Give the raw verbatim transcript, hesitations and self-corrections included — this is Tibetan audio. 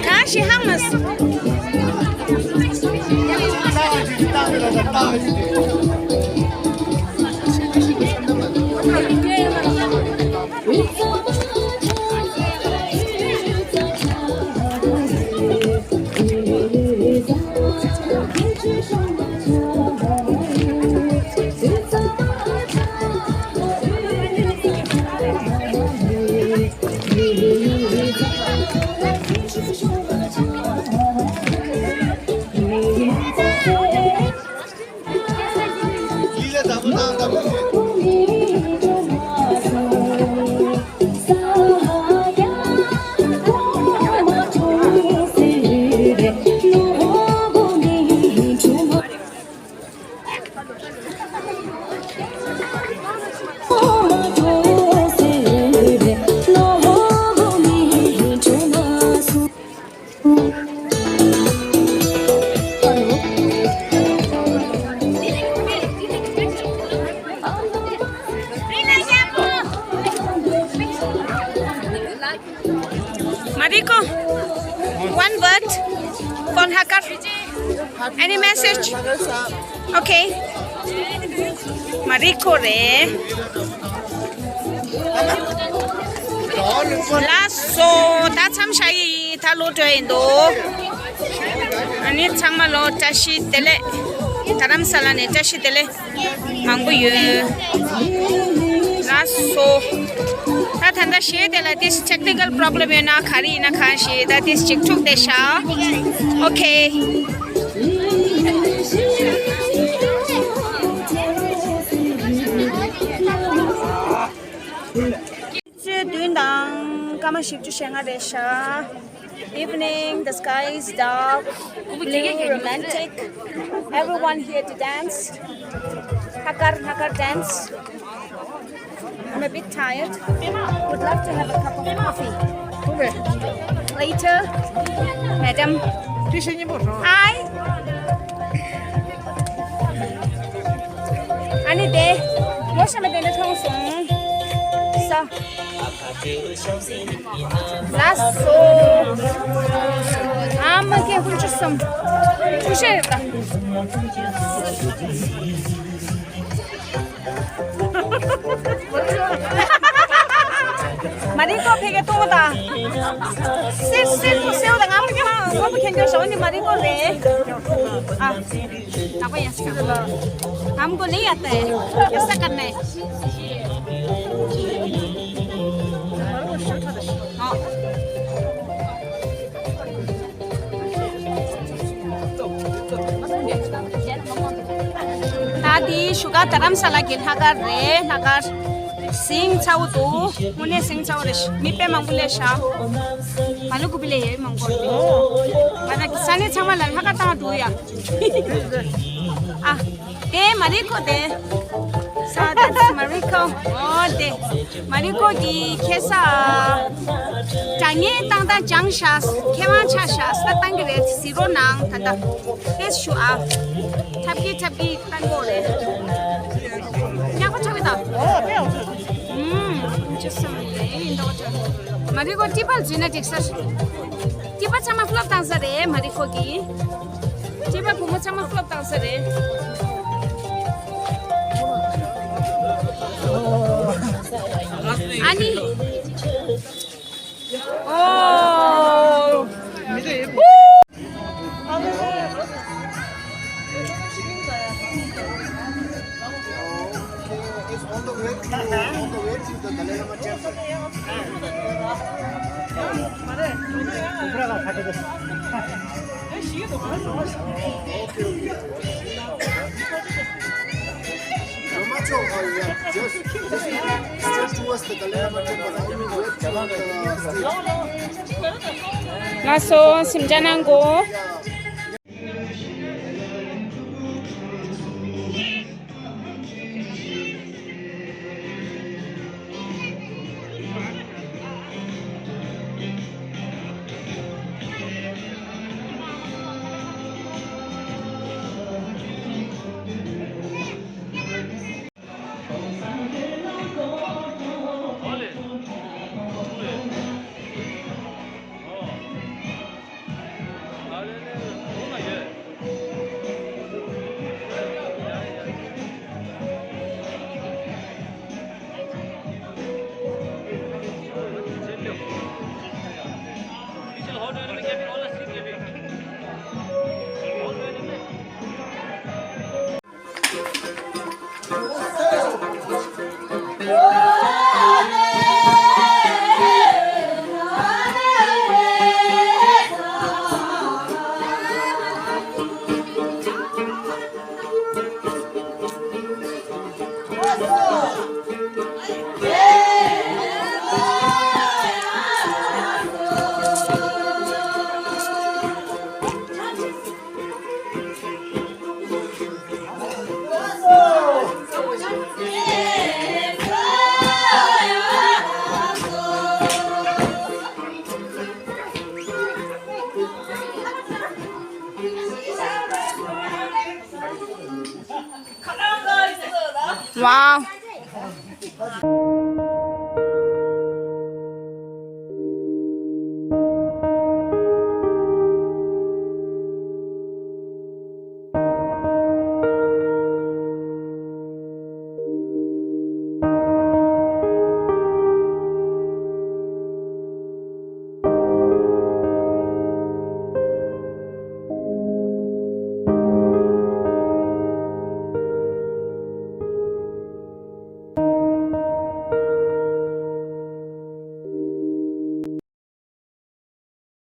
གང་ཞིག་ཧང་མ་སོང་། Mariko, one word for Hakar. Any message? Okay. Mariko རེད། ལགས་སོ། ད་མཚམས་བཞག་གི་ཡིན། ད་ལོག་འགྲོ་ཡིན་འདུག་ཨ་ནི་ཚང་མ་ལོ་བཀྲ་ཤིས་བདེ་ལེགས། རྡ་རམ་ས་ལ་ནས་བཀྲ་ཤིས་བདེ་ལེགས། མང་པོ་ཡོད། ལགས་སོ། ད་ད་ལྟ་གཞས་དེ་ལ་ཏིས་technical problem ཡོད་ན་ག་རེ་ཡིན་ན་གང་ཞིག་ད་ཏིས་ཅིག་འཁྲུག་བསྡད་ཤག Okay. ཆུ་ཚོད་བདུན་དང་སྐར་མ་བཞི་བཅུ་ཞེ་ལྔ་རེད་ཤག Evening, the sky is dark, blue, romantic. Everyone here to dance. Hakar, Hakar dance. I'm a bit tired. Would love to have a cup of coffee. Later, madam. Hi. ཨ་ནི་དེ་ངོ་ཤེས་མ་དེ་འདྲ་མཐོང་སོང་། ས། ལགས་སོ། ཨ་མ་ཀེ་ཧུན་ཅུ་སམ། ཐུགས་རྗེ་ཆེ། མ་རིག་གོ་ཕེ་གེ་ཏོང་ད། སིར་སིར་སེའུ་ད་ང་མ་ཀེ་ཧ་ང་མ་ཁེན་ཀྱོ་ཞོ་ནི་མ་རིག་གོ་རེད། ཨ། ནག་པ་ཡ་སི་ཀ། ཨམ་གོ་ལེ་ཡ་ཏེ། ཡ་ས་ཀ་ནེ། ད་ དེའི་བཞུགས་སྒར་རྡ་རམ་ས་ལ་གི་ལྷག་དཀར་རེད། ལྷག་དཀར་ཟིང་ཚ་བོ་འདུག་དངོས་གནས་ཟིང་ཚ་བོ་རེད། མི་དཔེ་མང་པོ་སླེབས་ཤག་མ་ལུ་ཀུ་པི་ལེ་ཡེ་མང་པོ་རེད། ང་ཚོ་ས་གནས་ཚང་མ་ལ་ལྷག་དཀར་བཏང་འདུག་ཡ། ཨ། དེ་མ་རི་ཁོ་དེ། So that's Mariko. ཨོ་དེ། མ་རི་ཁོ་གི་ཁེ་ས། དྲ་ངན་བཏང་སྟངས་སྦྱངས་ཤག་མཁས་དབང་ཆགས་ཤག་ས་བཏང་གི་རེད། གཟིགས་རོགས་གནང་། ད་ལྟ་ཏེས་ཞུ་ཨ། ཐབས་ཀྱིས་ཐབས་ཀྱིས་བཏང་དགོས་རེད། ཉག་པ་ཆགས་གི་ད། ཨོ་དེ་ཨོ། ཨུམ། ཅི་བསམ་ཡིན་འདོག་ཅག་མ་རི་ཁོ་ཊི་པལ་འཛུལ་ན་འགྲིག་ས། ཊི་པལ་ཚང་མ་ཕློབ་བཏང་ས་རེད། མ་རི་ཁོ་གི། ཊི་པལ་བུ་མོ་ཚང་མ་ཕློབ་བཏང་ས་རེད། ཨ་ནི། ཨོ། It's on the way to, on the way to the Dalai Lama temple. Okay, okay. Just, just straight towards the Dalai Lama temple. Only wait beyond the stage. ལགས་སོ། གཟིམ་འཇག་གནང་དགོས། Wow.